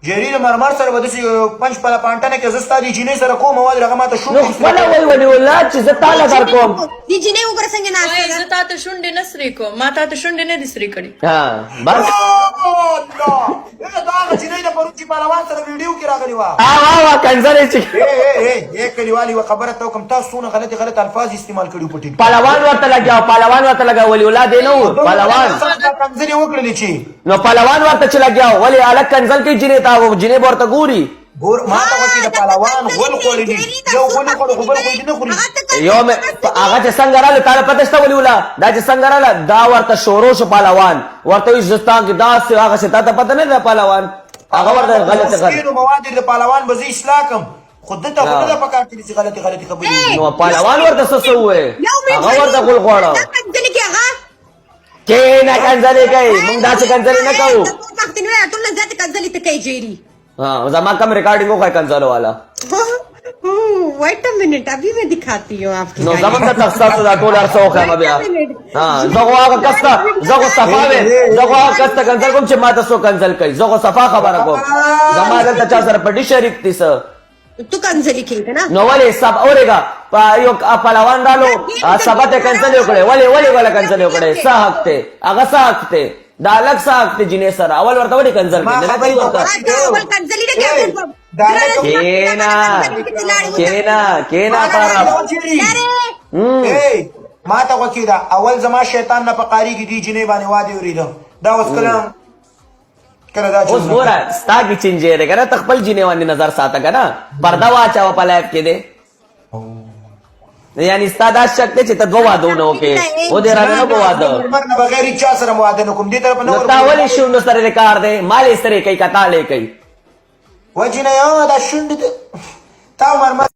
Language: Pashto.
جیری د مرمر سره به داسې پنج پله پانټنه کې زه ستا دې جینۍ سره کوم وادي هغه ماته نو شونډې خپله وایي ولي الله چې زه تاله در کوم. دې جینۍ وګوره څنګه وای ناسته ده. زه تا ته شونډې نه سرې کوم، ما تا ته شونډې نه دي سرې کړي. ها بس. الله، دا هغه جینۍ د پرون چې پهلوان سره ویډیو کې راغلې وه. ها وا وا، کنځلې چې اے اے اے اے کلیوالي، یوه خبره ته وکړم، تاسو څونه غلطې غلط الفاظ استعمال کړي په ټیک ټاک. پهلوان ورته لګیا و، پهلوان ورته لګیا، ولي الله دی نه و پهلوان. کنځلې وکړلې چې نو پهلوان ورته چې لګیا و، ولې هلک کنځل کوي جینۍ ته او جینۍ به ورته ګوري. ګور ما ته وکړي د پهلوان غول خوړلي، یو غول خوړو خو بل خو دې نه خوري. یو مې هغه چې څنګه راله، تاله پته شته ولي ولا دا چې څنګه راله دا ورته شروع شو، پهلوان ورته وایي زه ستا کې داسې هغسې، تا ته پته نه ده، پهلوان هغه ورته غلط غلط. سپینو مواد د پهلوان به زه اصلاح کړم، خو ده ته خو نه ده پکار چې داسې غلطې غلطې خبرې وکړي. نو پهلوان ورته څه څه ووایي، هغه ورته غول غواړه. دا کنځلې کې هغه کښېنه، کنځلې کوي، موږ داسې کنځلې نه کوو. پښتنو ټول نه زیاتې کنځلې ته کوي جیری. ها، زما کم ریکارډینګ وښایه کنځلو والا. ویټ ا منټ، ابھی میں دکھاتی ہوں آپ کی. نو زمونږ ته ستاسو دا ټول هر څه وښایم بیا. ها، زه خو هغه کس ته، زه خو صفا ویم، زه خو هغه کس ته کنځل کوم چې ما ته څوک کنځل کوي. زه خو صفا خبره کوم، زما دلته چا سره پټي شریک دي څه؟ تو کنځلې کوي که نه؟ نو ولې سب اورېږه، په یو پهلوان رالو، سبا ته کنځلې وکړې، ولې ولې وله کنځلې وکړې؟ څه حق دی هغه؟ څه حق دی دا هلک؟ څه حق دی جینۍ سره؟ اول ورته ولې کنځل ما کوي؟ نه خبرې کوي ورته. دا اول کنځلې نه کوي. کېنه کېنه کېنه پارا. ما ته غوږ کېده، اول زما شیطان نه پقاریږي. دې جینۍ باندې وادي ورېده، دا اوس کله کله دا اوس ګوره ستا کې چینجی دی که نه؟ ته خپل جینۍ باندې نظر ساته که نه، پرده واچوه په لایف کې دی. یعنی ستا دا شک دی چې ته دوه وادونه وکړې، و دې رانه نه کو واده. مرمر نه بغیر هیچا سره واده نه کوم، دې طرف نه. نو تا ولې شونډو سره دې کار دی؟ مال یې سرې کوي که تا لې کوي؟ وجنه یو دا شونډې تا مرمر.